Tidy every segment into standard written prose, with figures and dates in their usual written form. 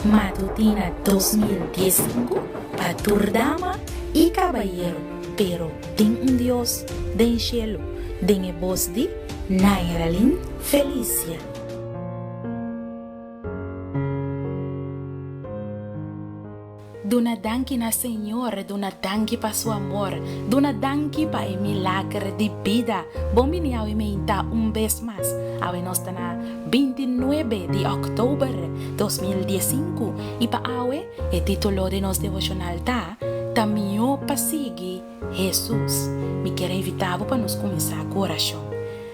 Matutina 2015 pa tur dama y cabayero, pero tin un Dios den cielo, den e bos di Nairalyn Felicia. Duna danki na Señor, duna danki pa su amor, duna danki pa e milager di bida. Bon bini awe meinta un bes mas. Awe nos ta na 29 di òktober 2015 i pa awe e título di nos devoshonal ta, Ta mihó pa sigui Hesus. Mi kier a invitá bo pa nos kuminsá ku orashon.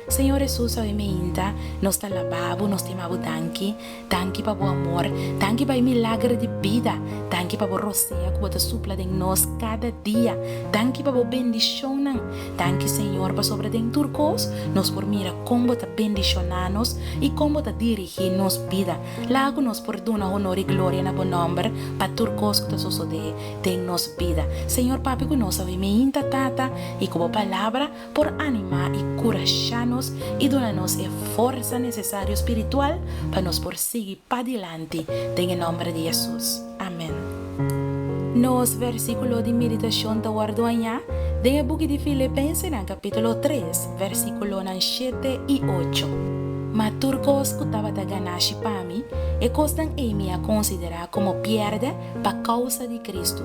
Señor Hesus awe meinta nos ta laba bo, nos ta yama bo danki. Danki pa bo amor, danki pa e milager di bida, danki pa bo rosea ku bo ta supla den nos kada dia, danki pa bo bendishonnan. Danki Señor pasobra den tur kos nos por mira kon bo ta bendishoná nos i kon bo ta dirigí nos bida. Laga ku nos por duna honor i gloria na bo nòmber pa tur kos ku ta sosodé den nos bida. Señor papia ku nos awe meinta Tata i ku bo palabra por animá i kurashá nos i duna nos e forsa nesesario spiritual pa nos por sigui padilanti den e nòmber di Hesus. Amèn. Nos versíkulo di meditashon ta wòrdu hañá den e buki di Filipensenan kapítulo tres, versíkulonan shete i ocho. Ma tur kos ku tabata ganashi pa mi, e kosnan ei mi a konsiderá komo pièrdè pa kousa di Kristu.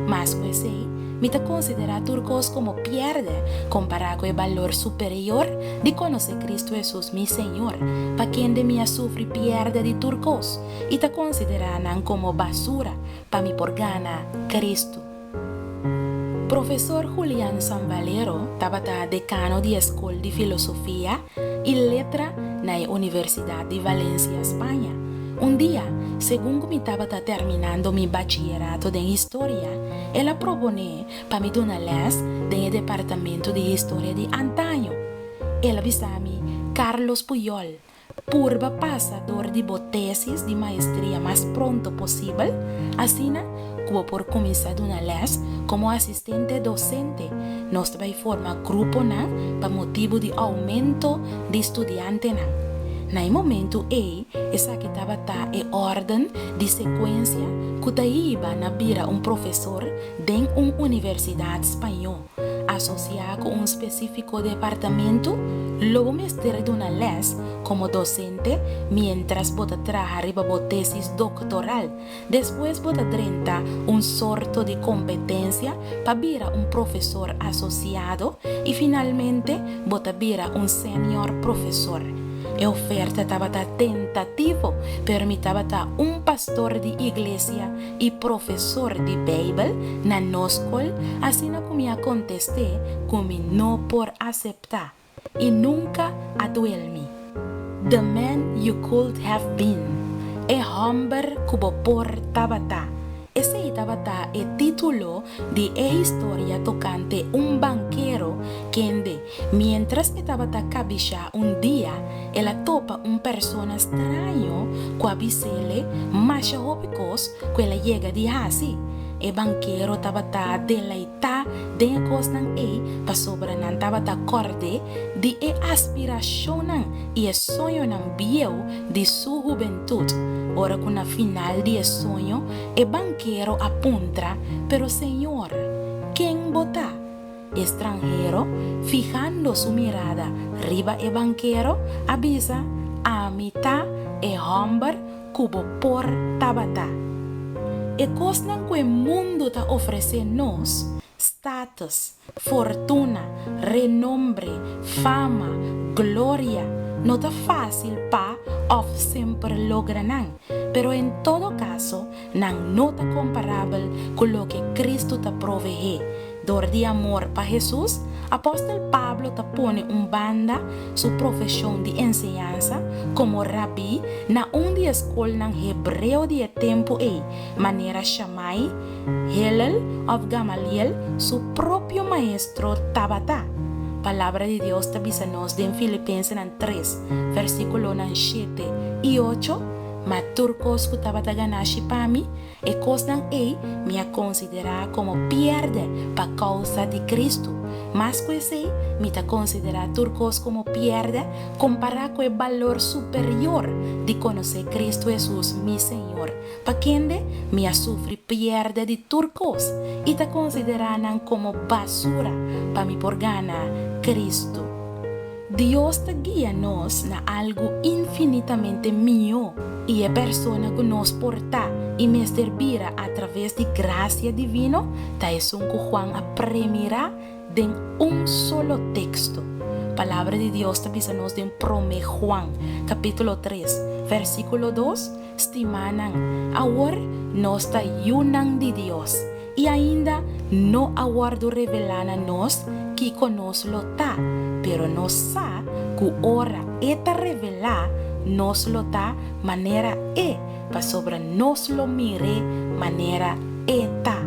Mas ku esei, mi ta konsiderá tur kos komo pièrdè kompará ku e balor superior di konosé Kristu Hesus mi Señor, pa kende mi a sufri pièrdè di tur kos i ta konsiderá nan komo basura pa mi por gana Kristu. Profesor Julián Sanvalero tabata dekano di e skol di filosofia i letra na e Universidat di Valencia, Spaña. Un dia, segun ku mi tabata terminando mi bachiyerato den historia, el a proponé pa mi duna lès den e departamento di historia di antaño. El a bisa mi, Carlos Puyol, Purba pasa dor di bo tesis di maestria mas pronto posibel, asina ku bo por kuminsá duna lès komo asistente dosente. Nos ta bai forma gruponan pa motibu di oumento di studiantenan. Na e momentu ei esaki tabata e órden di sekuensia ku ta hiba na bira un profesor den un universidat spañó. Asosiá ku un spesífiko departamentu, lo bo mester duna lès komo dosente miéntras bo ta traha riba bo tesis doktoral. Despues bo ta drenta un sorto di kompetensia pa bira un profesor asosiado i finalmente bo ta bira un senior profesor. E oferta tabata tentativo, pero mi tabata un pastor di iglesia i profesor di Beibel na nos skol, asina ku mi a kontest'é ku mi no por aseptá, i nunka a duel mi. The Man You Could Have Been, E Hòmber Ku Bo Por Tabata, esei tabata e título di e historia tokante un bankero kende Miéntras e tabata kabishá un dia, el a topa un persona straño ku a bis'ele masha hopi kos ku el a yega di hasi. E bankero tabata deleitá den e kosnan ei pasobra nan tabata kòrd'é di e aspirashonnan i e soñonan bieu di su hubentut. Ora ku na final di e soño e bankero a puntra, Pero señor, ken bo ta? E stranhero, fihando su mirada riba e bankero, a bisa, Ami ta e hòmber ku bo por tabata. E kosnan ku e mundu ta ofresé nos, status, fortuna, renombre, fama, gloria, no ta fásil pa òf semper logra nan, pero en todo kaso nan no ta komparabel ku loke Kristu ta proveé. Dor di amor pa Hesus, apòstel Pablo ta pone un banda su profeshon di enseñansa komo rabí na un di e skolnan hebreo di e tempu ei, manera Shamai, Hillel òf Gamaliel, su propio maestro, tabata. Palabra di Dios ta bisa nos den Filipensenan tres, versíkulonan shete i ocho. Ma tur kos ku tabata ganashi pa mi, E kosnan ei mi a konsiderá komo pièrdè pa kousa di Kristu. Mas ku esei, mi ta konsiderá tur kos komo pièrdè kompará ku e balor superior di konosé Kristu Hesus, mi Señor, pa kende mi a sufri pièrdè di tur kos i ta konsiderá nan komo basura pa mi por gana Kristu. Dios ta guia nos na algu infinitamente mihó, i e persona ku nos por ta i mester bira atraves di grasia divino ta esun ku Juan a premirá den un solo teksto. Palabra di Dios ta bisa nos den Promé Juan, kapítulo tres, versíkulo dos, Stimánan, awor nos ta yunan di Dios, i ainda no a wòrdu revelá na nos kiko nos lo ta, pero nos sa ku ora E ta revelá, nos lo ta manera E, pasobra nos lo mir'é manera E ta.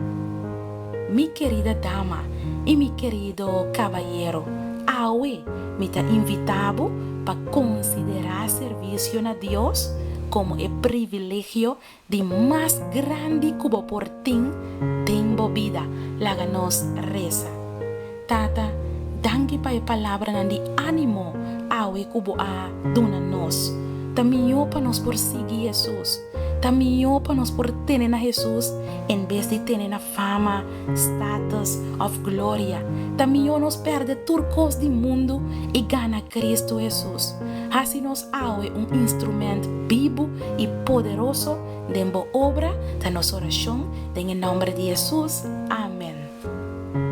Mi kerida dama i mi kerido kabayero, awe mi ta invitá bo pa konsiderá servisio na Dios komo e privilegio di mas grandi ku bo por tin den bo bida. Laga nos resa. Tata, danki pa e palabranan di ánimo awe ku bo a duna nos. Ta mihó pa nos por sigui Hesus. Ta mihó pa nos por tene na Hesus en bes di tene na fama, status òf gloria. Ta mihó nos pèrdè tur kos di mundu i gana Kristu Hesus. Hasi nos awe un instrumènt bibu i poderoso den bo obra, ta nos orashon den e nòmber di Hesus. Amèn.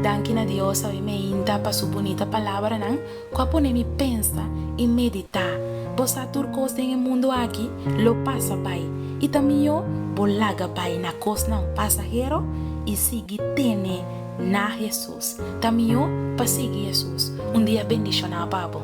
Danki na Dios awe meinta pa su bunita palabranan ku a pone mi pensa i meditá. Bo sa tur kos den e mundu aki lo pasa bai, i ta mihó bo laga bai na kosnan pasahero i sigui tene na Hesus. Ta mihó pa sigui Hesus. Un dia bendishoná pa bo.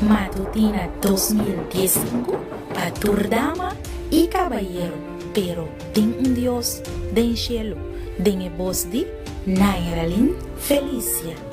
Matutina 2015 pa tur dama i kabayero, pero tin un Dios den shelu, den e bos di Nairalyn Felicia.